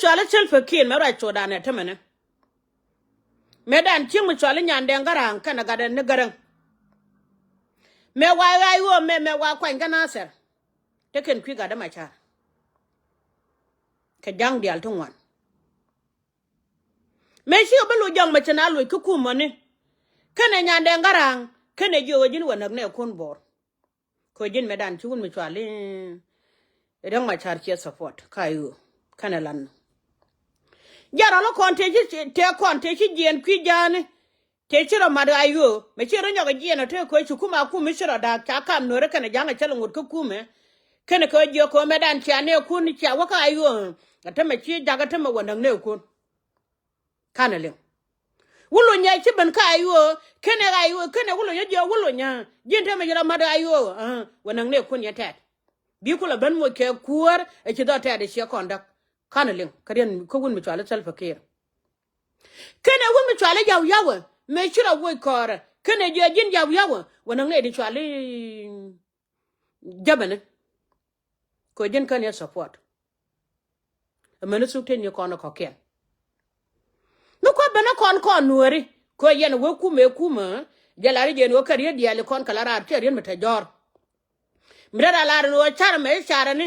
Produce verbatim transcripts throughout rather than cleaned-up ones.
Cuali Salva Kiir mɛ ruac cuɔdan ɛ tämɛnɛ. Mɛ dan cieŋ mi cuali Nyandɛŋ Garaŋ kɛnɛ gatdɛ ni Garaŋ. Mɛ wa ɣa̱c ɣöö mɛ mɛ wa kuany kä Nasir. Te kɛn kui̱ gatdä Macar kɛ ja̱ŋ diaal ti ŋuan. Mëë cikɛ bä loc jɔk mɛ ci na loc kä kumɔni. Kɛnɛ Nyandɛŋ Garaŋ kɛnɛ jiök ɛ ji̱n wä näk nɛ kun Bor. Kɛ ji̱n mɛ dan ci wun mi cuali Riek Macar ciɛ support ka ɣöö kɛnɛ lan. Jɛn rɔl kɔn tëë ci tëë kɔn tëë ci jiɛɛn kui̱ ja̱a̱ni. Tëë ci rɔ mat ɣa̱c ɣöö mɛ ci rɔ nyɔk ɛ jiɛɛn ɔ tëë kɛ ci kum a kum mi ci rɔ da̱a̱k ca kam Nuäärä kɛnɛ ja̱ŋ ɛ cäl ŋot kä kumɛ. Kɛnɛ kɛ jiök kɛ mɛ dan cia nɛɛkun cia wä kä ɣa̱c ɣöö ɛ tämɛ ci jakä tämɛ wä näk nɛɛkun. Kanɛ liŋ. Wä lony ɛ ci ben kä ɣa̱c ɣöö kɛnɛ ɣa̱c ɣöö kɛnɛ wä lony ɛ jiök wä lony ɛ ji̱n tämɛ ci rɔ mat ɣa̱c ɣöö wä näk nɛɛkun yɛn tɛt. Bi kulɛ ben moc kɛ kuäär ɛ ci dhɔ tɛt ɛ ciɛ kɔn däk. Kanɛ liŋ kä riɛn kä wun mi cuali Salva Kiir. Kɛnɛ wun mi cuali Jaw Yawɛ mëë ci rɔ woc kɔɔrɛ kɛnɛ jiɛ ji̱n Jaw Yawɛ wä näk nɛy di cuali jäbɛni. Kɛ ji̱n kɛn yɛ support. Ɛmɛni thuk tin yi kɔn kɔkiɛn. Mi kua̱ ben kɔn kɔn Nuääri kɛ yɛn wee kumɛ kumɛ. Jɛ lar i̱ jɛn wee kɛ riet diaali kɔn kɛ la raar cɛ riet mi te jɔ̱ɔ̱r. Mi te ra lar ni wee car mɛ i̱ carɛ ni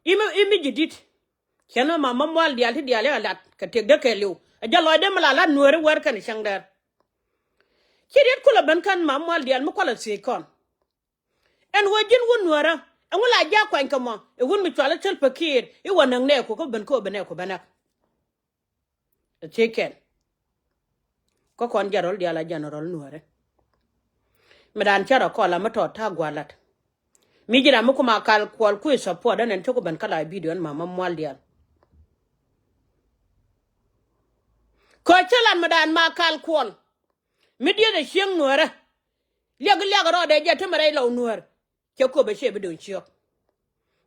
i̱ mi ji̱ di̱t. Cɛn ma ma mual diaal ti diaal i̱ a lat kɛ tiɛk dee kɛɛliw ɛ jɛ lɔcdɛ mi la lat Nuääri wär kɛn cäŋ dɛr. Ci riet kulɛ ben kɛn ma mual diaal mi kualɛ thiec kɔn. Ɛn wä ji̱n wä Nuäärä ɛŋu la ji̱ a kuany kɛ mɔ ɛ wun mi cual i̱ Salva Kiir i̱ wä näk nɛɛku kä ben kä wä ben nɛɛku ben näk. Ɛ thiec kɛn. Kä kɔn jɛn rɔl diaal a jɛn rɔl Nuäärä. Mi dan cä rɔ kɔl a mi tɔt ta̱a̱ gua̱a̱r lat. Mi ji̱ ram mi kum a kal kuɔl kui̱ support ɛn ɛn cä ku ben kä la video ɛn ma ma mual diaal. Kɛ cä lat mi dan ma kal kuɔl. Mi dieth ɛ cieŋ Nuäärä. Liak liak rɔɔdɛ jɛ ti mi rɛy lɔw Nuäär. Cɛ kop ɛ ciɛ bi do̱ŋ ciök.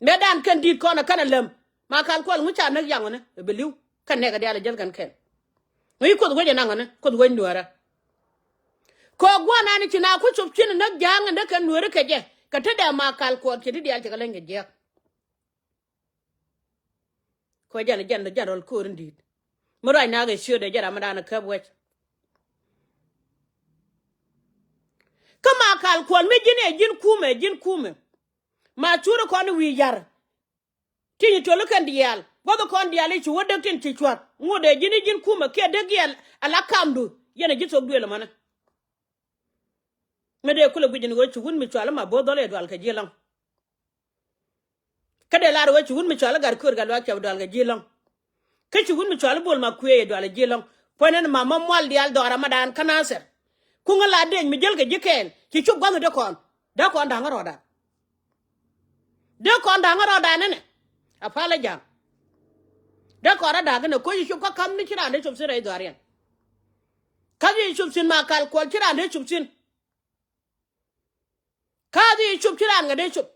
Mëë dan kɛn di̱t kɔn ɛ kɛn ɛ läm ma kal kuɔl ŋu ca näk yaŋ ɔni ɛ bi li̱w kɛn nɛk ɛ diaal ɛ jäl kɛn kɛn. Ŋu yi Kuoth wec ɛ naŋ ɔni Kuoth wec Nuäärä. Kɛ gua̱n an ci na ku cop cin näk ja̱a̱ŋ ɛ näk kɛn Nuäärä kɛ jɛ kɛ te dɛ ma kal kuɔl ci ti diaal ci kɛ leny kɛ jiäk. Kɛ jɛn jɛn jɛn rɔl ko̱r in di̱i̱t. Mi ruac nak ɛ ciötdɛ jɛ ram mi dan ɛ käp wec. Kä ma kal kuɔl mi ji̱n ɛ ji̱n kumɛ ji̱n kumɛ. Ma curi kɔn wi̱i̱ yar. Ti nyi toli kɛn diaal gua̱th kɔn diaal i̱ ci wä däk tin ci cua̱th ŋot ɛ ji̱n i̱ ji̱n kumɛ kiɛ däk yɛl ala kamdu. Yɛn ɛ ji̱ thok duël ɛmɔnɛ. Mi dee kulɛ guic in ɣöö ci wun mi cual ma bo̱o̱th dhɔl ɛ dual kɛ ji̱ lɔ̱ŋ. Kä dee lar ɣöö ci wun mi cual gat köör gat luaak cɛ bi dual kɛ ji̱ lɔ̱ŋ. Kä ci wun mi cual bol ma kuëë yɛ dual kɛ ji̱ lɔ̱ŋ. Puɔ̱ny ɛn ma ma mual diaal dhɔra ma daan kä Nathir. Kuŋä la dec mi jäl kɛ ji̱ kɛɛl ci cop gua̱th dee kɔn dee kɔn da̱ŋ rɔɔdan. Dee kɔn da̱ŋ rɔɔdan ɛnɛ. A pal ɛ ja̱a̱ŋ. Dee kɔn rɔ da̱ŋ ɛnɛ koc ci cop kä ka̱m ni ci raan dee cop thi̱n rɛy dhɔriɛn. Ka̱m ci cop thi̱n ma kal kuɔl ci raan dee cop thi̱n. Ka̱a̱th i̱ cop ci raan ŋädɛ cop.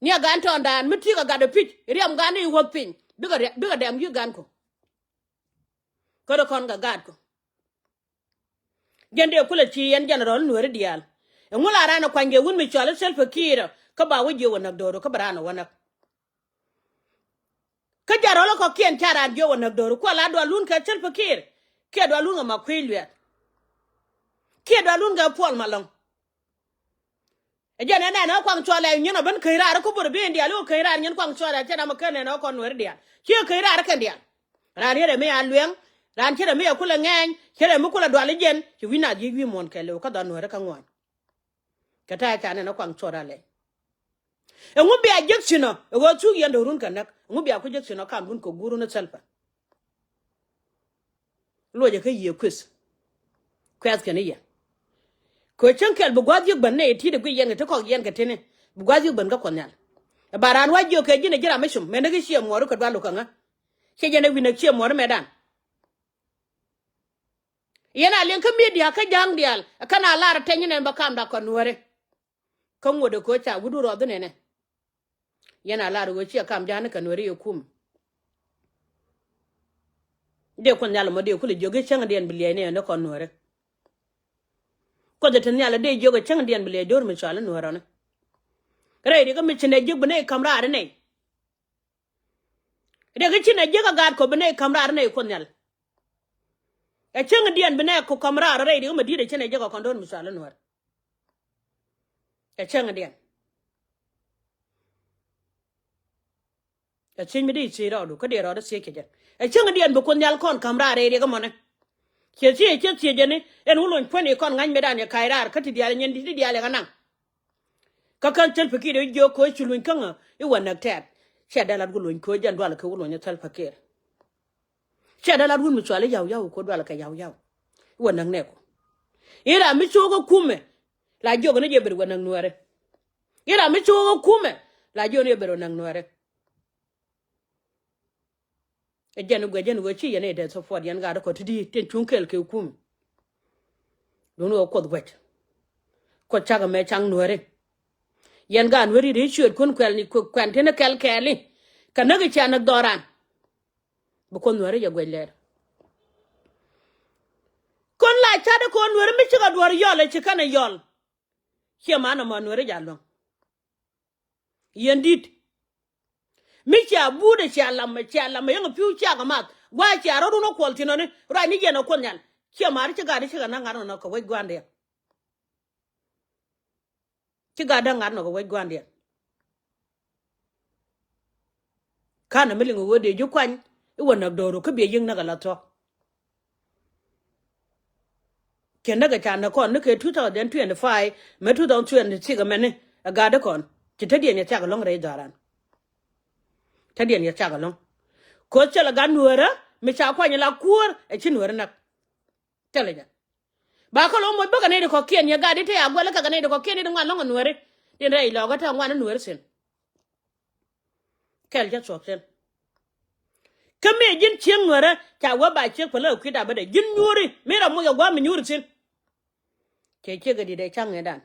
Ni a gan tɔ̱ɔ̱ŋdan mi ti̱i̱ kɛ gat ɛ pi̱c riɛm gan i̱ wuɔ̱th piny bikɛ dɛm yi̱ gan kɔ. Kä dee kɔn kɛ gat kɔ. Jɛn dee kulɛ ci yɛn jɛn rɔl nuääri diaal. Ɛŋu la raan ɛ kuany kɛ wun mi cɔal i̱ Salva Kiir ɔ kä ba wä jiök wä näk do̱r ɔ kä bɛ raan ɛ wä näk. Kä jɛn rɔl ɛ kɔ̱kiɛn ca raan jiök wä näk do̱r ɔ kuɛ la dualun kɛ Salva Kiir kiɛ dualun kɛ ma kui̱ luɛth. Kiɛ dualun kɛ puɔl ma lɔ̱ŋ. Ɛ jɛn ɛ nɛn ɛ kuaŋ cuɔlɛ nyin ɔ ben käc raar kä bur bi in diaal i̱ wä käc raar nyin kuaŋ cuɔlɛ cɛ ram ɛ ken nɛn ɛ kɔn nuɛri diaal ci ɛ käc raar kɛn diaal. Raan yet ɛ mi a luɛŋ raan cɛ rɛ mi ɛ kulɛ ŋɛɛny cɛ rɛ mi kulɛ dual i̱ jɛn ci wi̱c naath yiec wi̱i̱ muɔ̱ɔ̱n kɛɛliw kä dhɔn nuɛri kä ŋuɔ̱ɔ̱ny. Kɛ ta̱a̱ ca nɛn ɛ kuaŋ cuɔl ralɛ. Ɛŋu bia jek thi̱n ɔ ɛ ɣöö thuk yɛn do̱run kɛ näk ɛŋu bia ku jek thi̱n ɔ kamdun kɛ guurun ɛ Salva. Luɔcɛ kä yiëë kueth. Kuɛth kɛn i̱ yɛ. Kɛ cäŋ kɛl bi gua̱a̱th yiëk ben nɛy ti̱i̱t ɛ guic yɛn kɛ ti kɔk yɛn kɛ tini bi gua̱a̱th yiëk ben kä Kuɔth Nhial. Ɛ ba raan wa̱c jiök kɛ ji̱n ɛ ji̱ ram mi com mɛn ni kä ciɛ muɔɔri kɛ dual lo̱k kä ŋä. Ciɛ jɛn ɛ wi̱n ɛ ciɛ muɔɔri mɛtdan. Yɛn a liŋ kä midia kä ja̱a̱ŋ diaal ɛ kɛn a lar ɛ tɛny inɛn bä kamda kɔn nuääri. Kä ŋuɔ̱t ɛ köö ca wut wut rɔɔdhi nɛnɛ. Yɛn a lar ɣöö ciɛ kam ja̱a̱ni kɛ nuääri yɛ kum. Dee Kuoth Nhial ɛmɔ dee kulɛ jiök i̱ cäŋdiɛn bi liɛcni ɛn dee kɔn nuääri. Kuoth ɛ te nhial ɛ dee jiök ɛ cäŋdiɛn bi liɛc do̱r mi cɔal i̱ nuäär ɔni. Rɛy rikä mi ci nɛ jiök bi nɛy ka̱m raar i̱ nɛy. Riɛk i̱ ci nɛ jiäk a gaat kɔ bi nɛy ka̱m raar nɛy Kuoth Nhial. Ɛ cäŋdiɛn bi nɛy kɔ ka̱m raar rɛy riɛk mi di̱i̱t ɛ ci nɛ jiäk a kɔn do̱r mi cual i̱ Nuäär. Ɛ cäŋdiɛn. Ɛ thiec mi di thiec rɔɔdu kä diɛ rɔɔdu thiec kɛ jɛ. Ɛ cäŋdiɛn bi Kuoth Nhial kɔn ka̱m raar rɛy riɛk ɛmɔnɛ. Ciɛ thiec ciɛ thiec jɛni ɛn wä luny puɔ̱ni kɔn ŋa̱c metdan yɛ ka̱c raar kä ti diaal nyɛn di ti diaal yɛ kɛ naŋ. Kä kän Salva Kiir i̱ jiök ko̱ ci luny käŋä i̱ wä näk tɛ̈t. Ciɛ dee lat wä luny ko̱ jɛn dual kɛ wä luny Salva Kiir. Ciɛ dee lat wun mi cual i̱ Yau Yau ko̱ dual kɛ Yau Yau. I̱ wä näk nɛɛku. I̱ ram mi cio̱o̱k ɛ kumɛ la jiök ni jɛ ber wä näk Nuääri. I̱ ram mi cio̱o̱k ɛ kumɛ la jiök ni jɛ ber wä näk Nuääri. Ɛ jɛn guɛ jɛn ɣöö ci yɛn ɛ dee support yɛn gaat kɔ ti di tin cuŋ kɛɛl kɛ kum. Duŋni ɣöö Kuoth guɛc. Kuoth cak ɛmɛ cak Nuääri. Yɛn gaat Nuääri ri ciöötkun kuɛl ni kuɛn tin kɛl kɛɛli. Kɛ näk i̱ cia näk dhɔran. Bi Kuoth Nuääri jɛ guɛc lɛɛr. Kɔn la cat ɛ kɔn Nuääri mi cikɛ duɔ̱r yɔl ɛ ci kɛn ɛ yɔl. Ciɛ man ɛmɔ Nuääri jɛ luäŋ. Yɛn di̱t. Mi cia buudɛ cia lamɛ cia lamɛ yäŋ pi̱w cia kɛ math gua̱a̱ cia rɔ̱dun ɔ kuɔl thi̱n ɔni ruacni yɛn ɔ Kuoth Nhial. Ciɛ ma̱a̱ri ci gat i̱ ci kɛ na̱ŋ ŋa̱t nɔnɔ kɛ wec gua̱a̱ndiɛn. Ci gat däŋ ŋa̱t nɔ kɛ wec gua̱a̱ndiɛn. Ka̱n ɛmɛ liŋ ɣöö dee ji̱ kuany i̱ wä näk do̱ru kä biɛ yiëŋ näk ala thuɔ̱k. Cɛ näk ɛ ca näk kɔn ni kɛ two thousand twenty-five mɛ two thousand twenty-six ɛmɛni ɛ gat dee kɔn ci tädiɛn yɛ thiak ɛlɔ̱ŋ rɛy dhɔran. Tädiɛn yɛ thiak ɛlɔ̱ŋ. Koth cɛ lɛ gat Nuäärä mi ca kuany la kuäär ɛ ci Nuäärä näk. Thilɛ jɛ. Ba kä lo̱ moc bäkɛ nɛy ti kɔ̱kiɛn yɛ gat di te a guɛl kä kɛ nɛy ti kɔ̱kiɛn di ti ŋuan lɔ̱ŋ ɛ Nuääri. Tin rɛy lɔ̱kä te ŋuan ɛ Nuääri thi̱n. Kɛl cä thuɔ̱k thi̱n. Kä mëë ji̱n cieŋ Nuäärä ca wä ba ciek pälä kui̱da bädɛ ji̱n nyuuri mi rɔ moc ɛ gua̱a̱m mi nyuuri thi̱n. Cɛ ciek ɛ di̱t ɛ ca̱ŋ ɛ dan.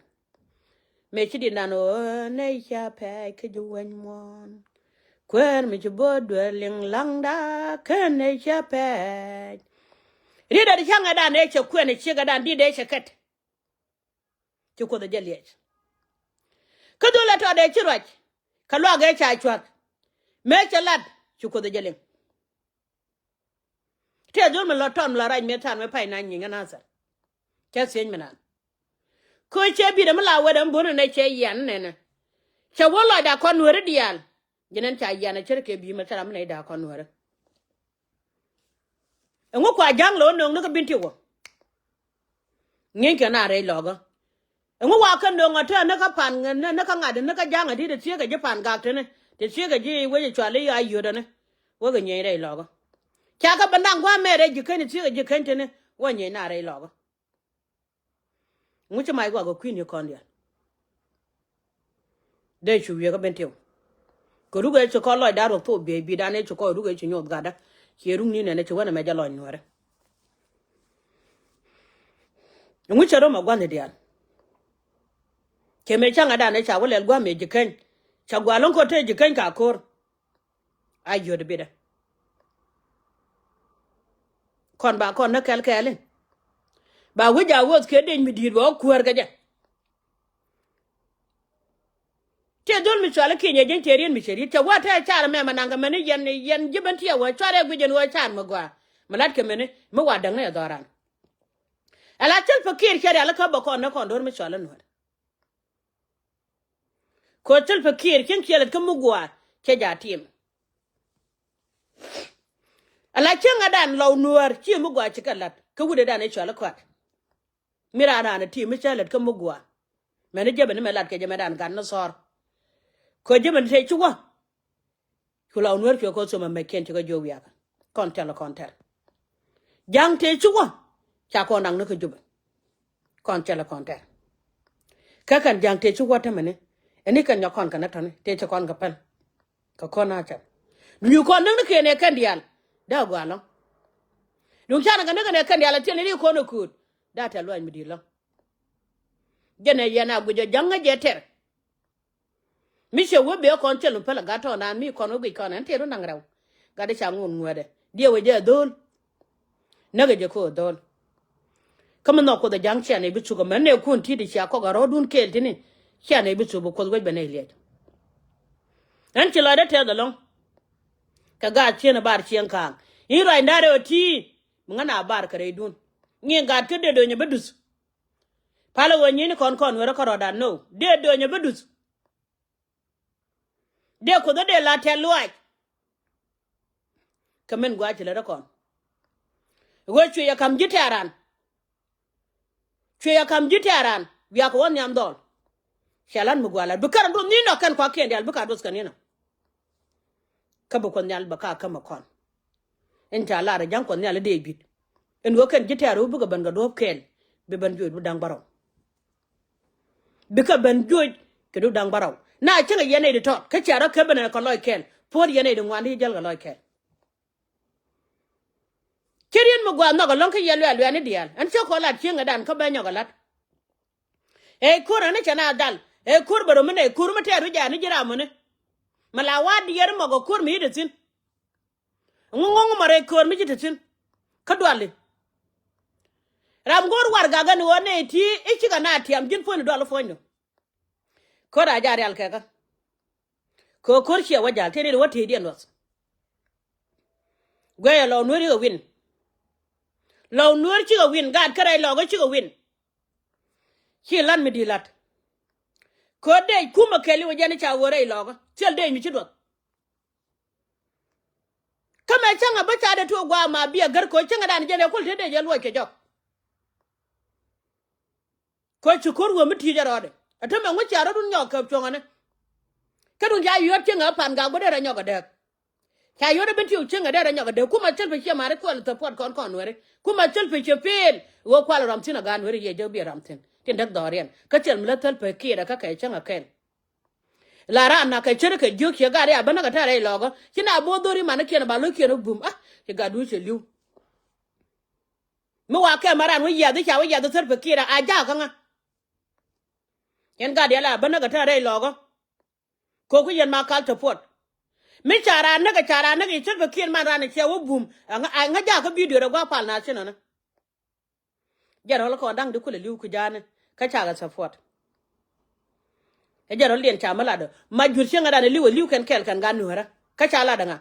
Mëë ci di̱t dan ɣöö nɛy ca pɛɛc kä ji̱ weny muɔ̱ɔ̱n. Kuäär mi ci bo̱o̱t dueer liŋ laŋda kä nɛy ca pɛɛc. Riet ɛ di ca̱ŋ ɛ dan ɛ cɛ kuɛn ɛ ciek ɛ dan di̱t ɛ cɛ kɛt. Ci Kuoth ɛ jɛ liɛc. Kä dhol ɛ tɔt ɛ ci ruac. Kä luak ɛ ca cua̱th. Mëë cɛ lat ci Kuoth ɛ jɛ liŋ. Tëë dhol mi lɔ tɔn mi lɔ rac mëë tha̱a̱n mëë pay na nyiŋ ɛ nathɛr. Cɛ thiec mi naan. Köö cɛ bi̱i̱dɛ mi la wetdɛ mi bo̱n ɛnɛ cɛ yian nɛnɛ. Cɛ wä lɔcda kɔn Nuääri diaal. Ji̱n ɛn ca yian ɛ ce̱tkɛ bi̱i̱ mɛ thil ram mi nɛy da̱a̱ kɔn Nuääri. Ɛŋu kua ja̱ŋ lo̱o̱ nöŋ ni kä bin ti wä. Ŋi̱eec kɛ naan rɛy lɔ̱kä. Ɛŋu wa kä nöŋ ɔ te ni kä pan ni kä ŋa̱t ni kä ja̱ŋ ɛ di̱t ɛ thieekä ji̱ pan gak teni. Te thieekä ji̱ wec ɛ cual i̱ a yio̱t ɛni. Wekɛ ŋi̱eec rɛy lɔ̱kä. Ca kä bi naŋ gua̱a̱mɛ rɛy ji̱ keny ɛ thieekä ji̱ keny teni. Wä ŋi̱eec naan rɛy lɔ̱kä. Ŋu ci mac guak ɛ kui̱n yɛ kɔn diaal. Dee cu wiee kä ben tiw. Kɛ ruk ëë ci kɔn lɔcdan ruɔk thok biey bidan ëë ci kɔn ruk ëë ci nyoth gatdä. Ciɛ ruk ni nɛn ëë ci wänɛ mɛ jɛ lɔc Nuäärä. Ŋu cɛ röm ɛ gua̱n ni diaal. Cɛ mëë ca̱ŋ ɛ dan ëë ca wä lɛl gua̱a̱m ëë ji̱ keny. Ca gua̱a̱ lo̱ŋ kɔn te ji̱ keny ka ko̱r. A yio̱t bitdä. Kɔn ba kɔn ni kɛl kɛɛli. Ba wi̱c a wuɔth kiɛ dec mi di̱i̱t bɛ wä kuäär kɛ jɛ. Tëë dhol mi cual i̱ kinyɛ ji̱n tëë riet mi cɛ riet cɛ wä tëë car mɛmɛ naŋ kɛ mɛni yɛn yɛn ji̱ ben tiɛ wä cual ɛ guic ɛn wä car mi gɔaa. Mi lat kɛ mɛni mi wa däŋni ɛ dhɔran. Ala Salva Kiir cɛ rial ikä bä kɔn ni kɔn do̱r mi cual i̱ Nuäär. Ko̱ Salva Kiir cieŋ ciɛ lät kä mi gua̱a̱ cɛ ja̱ tim. Ala cieŋ ɛ dan lɔw Nuäär ci mi gua̱a̱ ci kɛ la̱t kä wut ɛ dan ɛ cual ɛ kɔat. Mi raan raan ɛ tim mi cä lät kä mi gua̱a̱. Mɛn ɛ jɛ ben ni mɛ lat kɛ jɛ mɛ dan gat ni thɔr. Ko̱ jɛ ben tëë ci wä. Cu la wä Nuäär cuɛ kɔn thom amɛkiɛn ci kɛ jiök wiakä. Kɔn thilɛ kɔn tɛr. Ja̱ŋ tëë ci wä. Ca kɔn daŋ ni kä Jubɛ. Kɔn thilɛ kɔn tɛr. Kä kɛn ja̱ŋ tëë ci wä tämɛni. Ɛn ni kɛn nyɔk kɔn kɛ näk tɔ̱ni tëë ci kɔn kɛ pɛl. Kɛ kɔn a cɛl. Duŋ kɔn näk ni kɛn ɛ kɛn diaal. Dee a gɔaa lɔ̱ŋ. Duŋ canɛ kɛ näk kɛn ɛ kɛn diaal a tiɛn ni ri kɔn ɛ kööt. Dee a tɛl luac mi di̱i̱t lɔ̱ŋ. Jɛn ɛ yɛn a guic ɔ ja̱ŋ ŋäc jɛ tɛr. Mi ciɛ wee bee kɔn thil mi päl ɛ gat tɔɔndan mi kɔn wee guic kɔn ɛn tëë run da̱ŋ rɛw. Gat i̱ ca ŋun ŋuɛ̈tdɛ diɛ wee jɛ ɛ dho̱o̱l. Näkɛ jɛ ko̱o̱r dho̱o̱l. Kä mi nhɔk Kuoth ɛ ja̱ŋ ciɛ nɛy bi thuk ɛmɛn nɛy kun ti̱i̱t cia kɔk ɛ rɔ̱ɔ̱dun kɛɛl ti̱ni. Ciɛ nɛy bi thuk bi Kuoth wec bɛ nɛy liɛc. Ɛn ci lɔcdä tɛth ɛlɔ̱ŋ. Kɛ gaat cieŋ ɛ bar cieŋ kaaŋ. I̱ ruacdan rɛw ɛ ti̱i̱. Mi ŋän a bar kɛ rɛydun. Ŋi̱i̱ŋ gaat kä dee do̱nyɛ bä duth. Palä ɣöö nyi̱i̱ni kɔn kɔn wërä kärɔɔdan no. Dee do̱nyɛ bä duth. Dee Kuoth ɛ dee la tɛ̈th luaac. Kɛ min gua̱a̱c ci lät ɛ kɔn. Ɣöö cuɛ yɛ ka̱m ji̱ tɛ̈ran. Cuɛ yɛ ka̱m ji̱ tɛ̈ran. Wiakɛ wä nhiam dhɔl. Cɛ la̱t mi gua̱a̱ la̱t bi kärä duɔth ni̱n ɔ kɛn kuakiɛn diaal bikɛ a duɔth kɛ ni̱n ɔ. Kä bi Kuoth Nhial bɛ ka kämɛ kɔn. Ɛn ca lar ɛ ja̱ŋ Kuɔth Nhial i̱ dee bi̱t. Ɛn ɣöö kɛn ji̱ tɛ̈r ɣöö bikɛ ben kɛ duɔ̱ɔ̱p kɛɛl. Bi ben juɔc bi da̱ŋ bärɔw. Bikɛ ben juɔc kɛ duɔ̱ɔ̱p da̱ŋ bärɔw. Na cäŋɛ yɛn nɛy di tɔt kä cia rɔ kɛ ben kɛ lɔc kɛɛl. Puɔ̱t yɛn nɛy di ŋuan di jäl kɛ lɔc kɛɛl. Ci riet mi gua̱a̱th nhɔk ɛlɔ̱ŋ kä yɛ luɛɛl luɛɛni diaal. Ɛn cä kɔ lat cieŋädan kä bɛ nyɔk ɛ la̱t. Ëë ko̱r ɛn ni cɛ na dhal. Ëë ko̱r bɛ röm mi nɛ ko̱r mi tɛɛr wi̱c jaa ni ji̱ ram muni. Mi la wa̱a̱ diɛɛr mɔk ɛ ko̱r mi yi̱t ɛ thi̱n. Ŋuŋ ŋuŋ mɔ rɛy ko̱r mi ji̱ te thi̱n. Kä duali. Ram go̱o̱r warɛgak ɛn ɣöö nɛy ti i̱ cikɛ na tiam ji̱n puɔ̱nydu duali puɔ̱nydu. Ko̱r a jaa rial kɛkä. Kɛ ɣöö ko̱r ciɛ wä ja̱l tëë riet wä tëëdiɛn luɔth. Guɛyɛ lɔw nueer cikɛ win. Lɔw nueer cikɛ win gaat kä rɛy lɔkä cikɛ win. Ci la̱t mi di̱i̱t la̱t. Ko̱r dec kumɛ kɛl i̱ wä jɛn i̱ ca ɣöö rɛy lɔkä thil dec mi ci duɔth. Kä mɛ cäŋɛ bä ca dee tuɔɔk gua̱a̱ ma biɛ gär ko̱ cäŋɛ dan jɛn ɛ kul te dee jɛ luɔc kɛ jɔk. Ko̱ ci ko̱r wee mi ti̱i̱ jɛ rɔɔdɛ ɛ te mɛ ŋuc cia rɔɔdun nyɔk kɛ cuɔ̱ŋäni. Kä dun ca yuɔ̱t cäŋɛ pan gak bä dee rɔ nyɔk ɛ dääk. Ca yuɔ̱t ɛ ben tiɔw cäŋɛ dee rɔ nyɔk ɛ dääk kumɛ thil pɛ ciɛ mari kuɛl thäpuɔt kɔn kɔn nuɛri kumɛ thil pɛ ciɛ peel. Ɣöö kual ram thi̱n ɛ gaat nuɛri yɛ jɛ biɛ ram thi̱n tin däk dhɔriɛn kä thil mi lä thil pɛ kiɛt ɛ kä kɛ cäŋɛ kɛl. La raan na kɛ cär kɛ jiök ciɛ gat i̱ a bä näk ɛ tɛ̈r rɛy lɔkä ci na bo̱o̱th dho̱ri manikiɛn ba lo̱ckiɛn ɛ bum a ci gatdu cɛ li̱w. Mi wa kɛmɛ raan wä yiath i̱ ca wä yiath i̱ thär pɛ kiɛt a jakä ŋa. Yɛn gat yɛl a bä näk ɛ tɛ̈r rɛy lɔkä. Ko̱k ku yɛn ma kal te puɔt. Mi ca raan näk ɛ ca raan näk i̱ thär pɛ kiɛt man raan i̱ ciɛ wä bum. Ŋa jakä bidio rɛ gua̱a̱ pal na cinɔni. Jɛn rɔl kɔn da̱ŋ di kulɛ li̱w ku ja̱a̱ni kä cakɛ support. Ɛ jɛn rɔl diɛn ca mi latdä ma jur cieŋädan ɛ li̱w ɛ li̱w kɛn kɛɛl kɛn gan nuäärä kä ca latdä ŋa.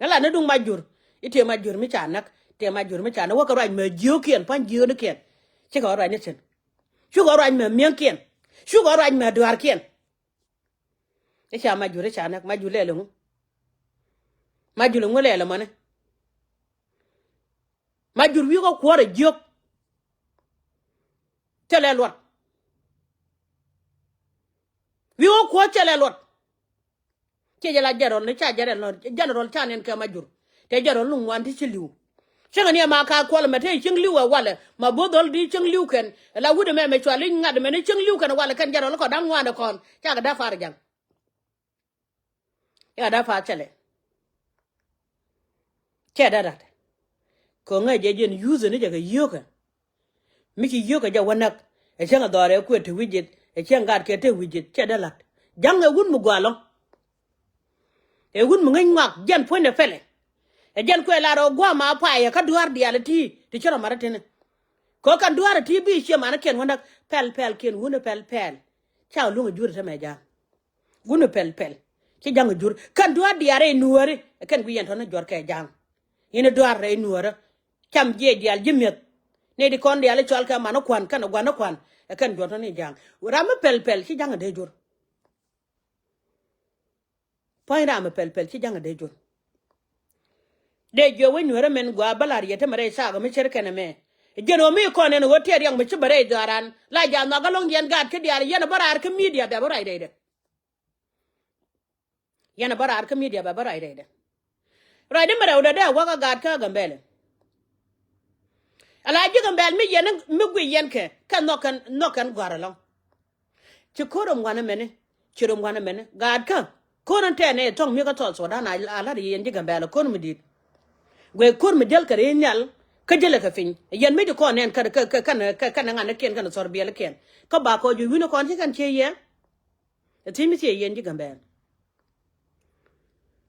Ɛ latni duŋ ma jur i̱ tëë ma jur mi ca näk tëë ma jur mi ca näk wäkɛ ruac mɛ jiöökiɛn pa̱ny jiöönikiɛn. Cikɛ ruac ni thi̱n. Cukɛ ruac mɛ mi̱eŋkiɛn. Cukɛ ruac mɛ dua̱a̱rkiɛn. I̱ ca ma jur i̱ ca näk ma jur lɛl iŋu. Ma jur iŋu lɛl imani. Ma jur wi̱i̱ kä kuɔ̱r ɛ jiök. Thilɛ luɔt. Wi̱i̱ kä kuɔ̱r thilɛ luɔt. Ciɛ jɛ la jɛn rɔl ni ca jɛn rɔl jɛn rɔl ca nɛn kɛ ma jur. Tɛ jɛn rɔl ni ŋuan ti ci li̱w. Cäŋɛ ni ɛma ka kuɔl ɛmɛ te cieŋ li̱w ɛ walɛ ma bo̱o̱th dhɔl di cieŋ li̱w kɛn. Ɛ la wut ɛmɛ mɛ cua li̱ny ŋa̱t ɛmɛ ni cieŋ li̱w kɛn walɛ kɛn jɛn rɔl kɔ da̱ŋ ŋuan ɛ kɔn cakɛ da̱ par ja̱ŋ. Cakɛ da̱ par cɛlɛ. Cɛ da̱ rat. Kɛ ŋäc jɛ jɛn yuth ni jɛ kɛ yio̱kɛ. Mi ci yio̱kɛ jɛ wä näk ɛ cäŋ ɛ dhɔrɛ kuɛ te wi̱c jɛ ɛ cäŋ gat kɛ te wi̱c jɛ cɛ da̱ la̱t. Ja̱ŋ ɛ wut mi gua̱a̱ lɔ̱ŋ. Ɛ wut mi ŋäc ŋuak jɛn puɔ̱nydɛ pɛlɛ. Ɛ jɛn kuɛ lar ɛ gua̱a̱ ma payɛ kä dua̱r diaal ɛ ti̱i̱ ti ci rɔ mat ɛ tini. Kɛ ɣöö kɛn dua̱r ɛ ti̱i̱ bi ciɛ manikiɛn wä näk pɛl pɛl kiɛn wun ɛ pɛl pɛl. Ca luŋ ɛ jur ɛ te mɛ ja̱a̱ŋ. Wun ɛ pɛl pɛl ci ja̱ŋ ɛ jur kɛn dua̱r diaal rɛy nuääri. Ɛ kɛn guic yɛn tɔ̱ni juɔ̱r kɛ ja̱a̱ŋ. Yɛn ɛ dua̱r rɛy nuäärä. Cam jiɛc diaal ji̱ mi̱eth. Nɛy ti kɔn diaal i̱ cɔal kɛ man i̱ kua̱n kɛn i̱ gua̱n i̱ kua̱n. Ɛ kɛn juɔ̱r tɔ̱ni ja̱a̱ŋ ram mi pɛl pɛl ci ja̱ŋ ɛ dee jur. Pua̱ny ram mi pɛl pɛl ci ja̱ŋ ɛ dee jur. Dee jiɔ wec nueerä mɛn gua̱a̱ bä la̱r yɛ te mɛ rɛy thaak mi cär kɛn ɛmɛ. Jɛn ɣöö mi kɔn ɛn ɣöö tiɛɛt riɛk mi ci bɛ rɛy dhɔaaran la ja̱a̱n nhɔakä lo̱ŋ yɛn gaat kä diaal yɛn ɛ bä raar kä midia bɛ bä ruac rɛydɛ. Yɛn ɛ bä raar kä midia bɛ bä ruac rɛydɛ. Ruacdä mi rɛwdɛ dee a wäk a gaat kä Gambɛlɛ. Ala ji̱ Gambɛl mi yɛn mi guic yɛn kɛ kɛ nhɔk kɛn nhɔk kɛn gɔ̱a̱r ɛlɔ̱ŋ. Ci ko̱r rom gua̱n ɛmɛni ci rom gua̱n ɛmɛni gaatkä. Ko̱r in tɛɛnɛ thɔ̱ŋ mi kä South Sudan a la̱t yɛn ji̱ Gambɛlɛ ko̱r mi di̱i̱t. Guɛ ko̱r mi jäl kɛ ri nhial kä jälɛ kɛ piny yɛn mi ji̱ kɔn nɛn kɛn kɛn kɛn kɛn ŋa̱n ni kiɛn kɛn thɔr biɛl kiɛn. Kä ba kɔ ji̱ wi̱n kɔn ci kɛn cië yɛ. Ɛ thi̱n mi thiee yɛn ji̱ Gambɛl.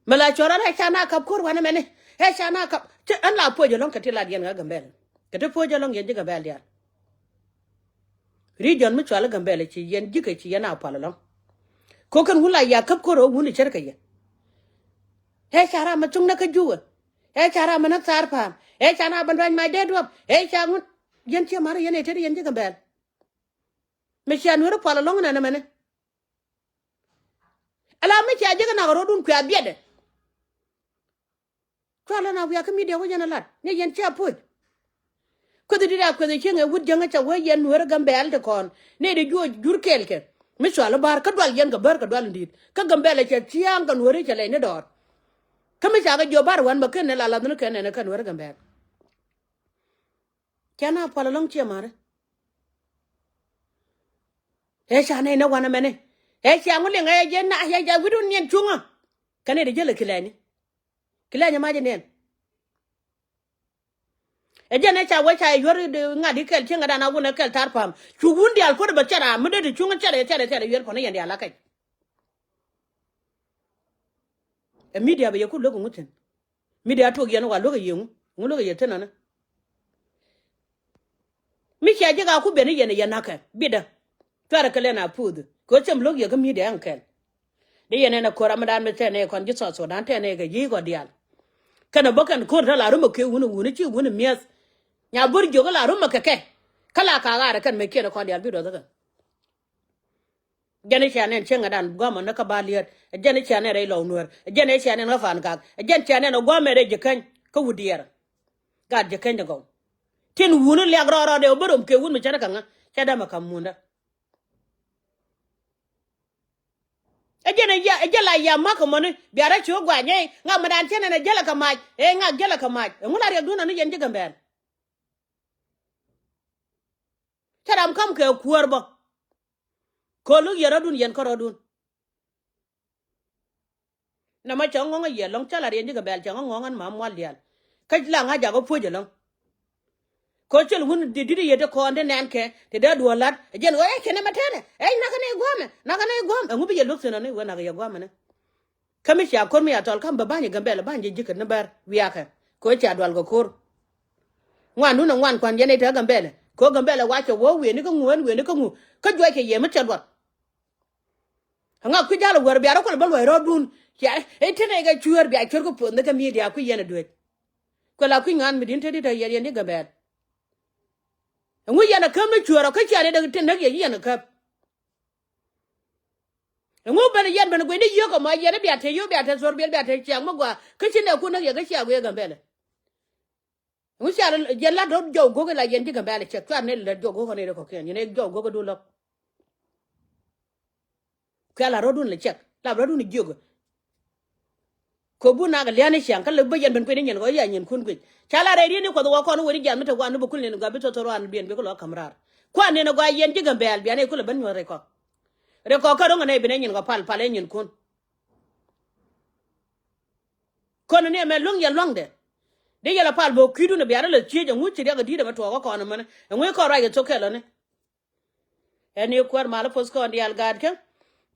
Mi la cuɔr an ɛ ca na kap ko̱r wanɛ mɛni ɛ ca na kap cä ɛn la puɔc ɛlɔ̱ŋ kɛ ti lat yɛn ɣä Gambɛl. Kɛ ti puɔc ɛlɔ̱ŋ yɛn ji̱ Gambɛl diaal. Region mi cual i̱ Gambɛl ci yɛn ji̱ kɛ ci yɛn a pual ɛlɔ̱ŋ. Ko̱ kɛn wun la ya kap ko̱r ɣä wun i̱ cär kɛ yɛ. Ɛ ca ram mi cuŋ ni kä Jubɛ. Ɛ ca ram mi ni thaar pa̱a̱m. Ɛ ca ram mi duany mac dee duɔ̱p. Ɛ ca ŋun. Yɛn ciɛ ma̱ri yɛn ɛ tet yɛn ji̱ Gambɛl. Mi cia Nueeri pual ɛlɔ̱ŋ nɛn ɛmɛni. Ala mi cia ji̱ kɛ nak rɔ̱dun kuɛ a biɛtdɛ. Cual ɛn a wiak kä media wä yɛn a lat ni yɛn cia puc. Kueth dit a kueth cieŋ ɛ wut jäŋä ca wee yɛn Nueeri Gambɛl ti kɔn ni di juɔc jur kɛɛl kɛ. Mi cual i̱ ba̱r kä dual yɛn kɛ bär kɛ dual in di̱i̱t kä Gambɛl ɛ cɛ ciaŋ kɛ Nueeri cɛ lɛy ni dɔɔr. Kä mi ca kɛ jiɔ ba̱r wän bä ken ni la lath ni kɛn nɛn ɛ kä Nueeri Gambɛl. Cɛ na pual ɛlɔ̱ŋ ciɛ ma̱ri. Ɛ ca nɛy nɛ wanɛ mɛni. Ɛ cia ŋu liŋ ɛ jɛ na ɛ jɛ wi̱dun niɛn cuŋä. Kɛn ɛ di jälɛ kilɛni. Kilɛny ɛ mac ɛ niɛn. Ɛ jɛn ɛ ca wee ca yuɔr ŋa̱t i̱ kɛl cieŋädan a wun ɛ kɛl tar pa̱a̱m. Cu wun diaal kuäär bɛ cɛ ram mi dee ti cuŋä cɛrɛ cɛrɛ cɛrɛ yuɛl puɔ̱n ɛ yɛn diaal a kɛc. Ɛ media bɛ yɛ ku lo̱k ŋu thi̱n. Media tuɔk yɛn wa luäk a yieŋu ŋu luäk a yɛ thi̱n ɔni. Mi cia ji̱ ka ku ben i̱ yɛn i̱ yɛn na̱kɛ bitdä. Cuarɛ kɛ lɛn a puuth kɛ ɣöö ciem lo̱k yɛ kä media ɛn kɛl. Di yɛn ɛn ɛ ko̱r amɛdan mi tɛn ɛ kɔn ji̱ South Sudan tɛn ɛ kɛ yi̱ kɔ diaal. Kɛnɛ bä kɛn ko̱r tɛ la rum ɛ kɛ wun ɛ wun ɛ ci wun ɛ mi̱eth. Nya bo̱r jiök ɛ la rum ɛ kɛ kɛ. Kä la ka ɣaarɛ kɛn mɛ kiɛn ɛ kɔn diaal bi duɔth ɛ kɛ. Jɛn i̱ cia nɛn cieŋädan gua̱a̱mä ni kä ba liɛɛt. Jɛn i̱ cia nɛn rɛy lɔw nuäär. Jɛn i̱ cia nɛn ɣä fan gak. Jɛn cia nɛn ɛ gua̱a̱mɛ rɛy ji̱ käny kä wut diɛɛr. Gat ji̱ käny dɛ gɔw. Tin wuni liak rɔɔdɛ ɔ bä rom kɛ wun mi cɛ rɛ kɛ ŋä cɛ dämɛ ka̱m mundä. Ɛ jɛn ɛ jɛ la yia ma̱k kɛ mɔni bia rɛ ci ɣä gua̱a̱ nyɛy ŋak mi dan cɛ nɛn ɛ jälɛ kɛ mac ɛ ŋak jälɛ kɛ mac ɛ ŋu la riɛkdun ɔ ni yɛn ji̱ Gambɛl. Cä ram ka̱m kɛ kuäär bä. Kɛ ɣöö lo̱k yɛ rɔ̱dun yɛn kä rɔ̱dun. Nɛmɛ cɛ ŋɔ̱ŋ a yɛ lɔ̱ŋ cä la riɛn ji̱ Gambɛl cɛ ŋɔ̱ŋ ŋɔ̱ŋ ɛn ma mual diaal. Kä la ŋa̱c jakɔ puɔ̱c ɛlɔ̱ŋ. Kɛ ɣöö cäl wun di di̱t yɛ te kɔn te nɛn kɛ te dee duɔ̱ɔ̱r la̱t ɛ jɛn ɣöö ɛ cɛ nɛmɛ tɛnɛ ɛ nakɛ ni gua̱a̱mɛ nakɛ ni gua̱a̱m ɛŋu bi yɛ luäk thi̱n ɔni wee nakɛ yɛ gua̱a̱mɛ ni. Kä mi cia ko̱r mi ca tɔl ka̱m bä ba̱ny ɛ Gambɛl ba̱ny jɛ ji̱ kɛ ni bär wiakɛ kɛ ɣöö cia dual kɛ ko̱r. Ŋuandun ɛ ŋuan kuan yɛn ɛ te Gambɛl kɛ ɣöö Gambɛl ɛ wa cɛ wä wieni kä ŋu ɛn wieni kä ŋu kä juɔc kɛ yɛ mi cɛ luɔt. Ŋa kui̱ jal ɛ wär bia rɔ kuɔl bä luɔc rɔɔdun cia ɛ tɛn ɛ kɛ cuäär bia cuäär kä puɔth ni kä media kui̱ yɛn ɛ duec. Kuɛ la kui̱ ŋa̱a̱n mi di̱n te di̱t ɛ yɛn yɛn ji̱ Gambɛl. Ɛŋu yɛn ɛ käp ni cuäär ɔ kä cia ni dee te näk yɛ yiɛn ɛ käp. Ɛŋu ben yɛn ben guic ni yio̱k ɛmɔ yɛn i̱ bia te yio̱k bia te thuɔ̱r biɛl bia te ciaŋ mi gɔaa kä ci nɛɛkun näk yɛ kä cia guic ɛ Gambɛlɛ. Ɛŋu cia yɛn lat rɔ̱t jɔw go̱k ila yɛn ji̱ Gambɛlɛ cɛk cuar ni lat jɔw go̱k ɔni rɛ kɔkiɛn yɛn ɛ jɔw go̱k ɛ dun lɔk. Kuɛ lat rɔ̱dun lɛ cɛk lap rɔ̱dun jiök. Kɛ bun nak liani ciaŋ kä lɛ bä yɛn ben kui̱ni nyin kɔ ya nyinkun guic ca la rɛy rieni kuɔth wä kɔn wen jian mi te wan ni bä kul nin gua bi thot thot wan bien bi kul wä kam rar. Kuan nin gua yɛn ji̱ Gambɛl bian i̱ kul ben nyuɔth rɛy kɔ. Rɛy kɔ kä ro̱ŋ nɛ bi nɛ nyin kɔ pal pal ɛ nyinkun. Kɔn ni ɛmɛ luäŋ yɛ luaŋdɛ. Dee yɛl a pal bä kui̱dun bia rɛ lɛ thiec ɛŋu ci riak ɛ di̱t ɛmɛ tuɔɔk kä kɔn ɛmɛni ɛŋu i̱ kɔn ruac kɛ thok kɛl ɔni. Ɛn i̱ kuäär mal i̱ poth kɔn diaal gaatkä.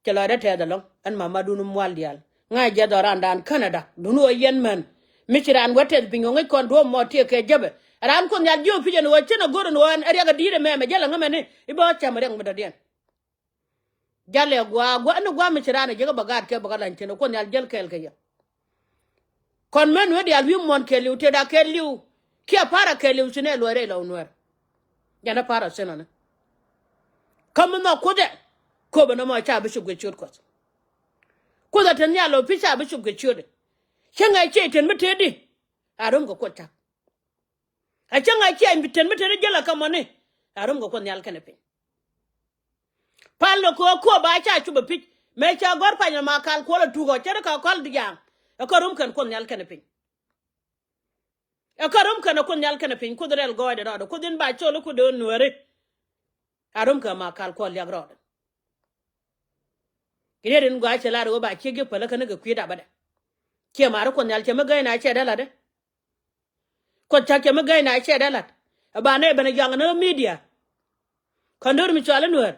Cɛ lɔcdä tɛth ɛlɔ̱ŋ ɛn mamadun mual diaal ŋa̱c jɛ dhɔrandan Canada dun ɣöö yɛn män. Mi ci raan wä tɛth piny ɣöö ŋäc kɔn duɔ̱ɔ̱p mɔ tiɛɛk kɛ jäpɛ. Raan Kuoth Nhial jiök pi̱c ɛn ɣöö cin a go̱r ɛn ɣöö ɛn riɛk ɛ di̱i̱t ɛmɛ mɛ jälɛ ŋämɛni i̱ bä cäm riɛk mi dɔ̱diɛn. Jalɛ gua̱a̱ gua̱a̱ ni gua̱a̱ mi ci raan ɛ jek ɛ bä gaat kɛ bä kä lany cin ɛ Kuoth Nhial jäl kɛɛl kɛ yɛ. Kɔn män wee diaal wi̱i̱ muɔ̱n kɛɛliw tëëda kɛɛliw. Kiɛ pa̱a̱r a kɛɛliw ci nɛ luɔ̱c rɛy lɔw nuɛɛr. Jɛn ɛ pa̱a̱r a thin ɔni. Kä mi nhɔk Kuoth ɛ köpɛ nɔmɔ ca bi cop kɛ ciöt Kuɔth. Kuoth ɛ te nhial lɔ pi̱ ca bi cop kɛ ciöt ɛ. Cäŋ ɛ ciɛ ten mi tëëdi. A ro̱m kɛ Kuoth cak. A cäŋ a ciɛ ten mi tëëdi jälɛ kä mɔni. A ro̱m kɛ Kuoth Nhial kɛnɛ piny. Pal ni köö köö ba ca cupɛ pi̱c mëë ca gɔ̱r pany ma kal kuɔl a tuk ɔ cɛ ri ka kɔl di ja̱a̱ŋ. Ɛ kä rum kɛn Kuoth Nhial kɛnɛ piny. Ɛ kä rum kɛn ɛ Kuoth Nhial kɛnɛ piny Kuoth rɛl gɔɔydɛ rɔɔdɛ Kuoth in ba col i̱ Kuoth dee nuääri. A rum kɛn ma kal kuɔl liak rɔɔdɛ. Riet in gɔaa cɛ lar ɣöö ba ciek ji̱ päl ɛ kɛn kɛ kui̱ dapä dɛ. Ciɛ ma̱ri Kuoth Nhial cɛ mi gäi na cɛ dee latdɛ. Kuoth cak cɛ mi gäi na cɛ dee lat. Ɛ ba nɛy ben ɛ jɔaŋ ni ɣä media. Kɔn do̱r mi cɔal i̱ nuäär.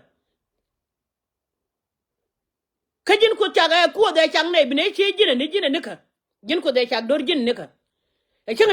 Kä ji̱n Kuoth cak ɛ Kuoth ɛ cak nɛy bi nɛy ciec ji̱n ɛ ni ji̱n ɛ nikä. Ji̱n Kuoth ɛ cak do̱r ji̱n ɛ nikä. Ɛ cäŋ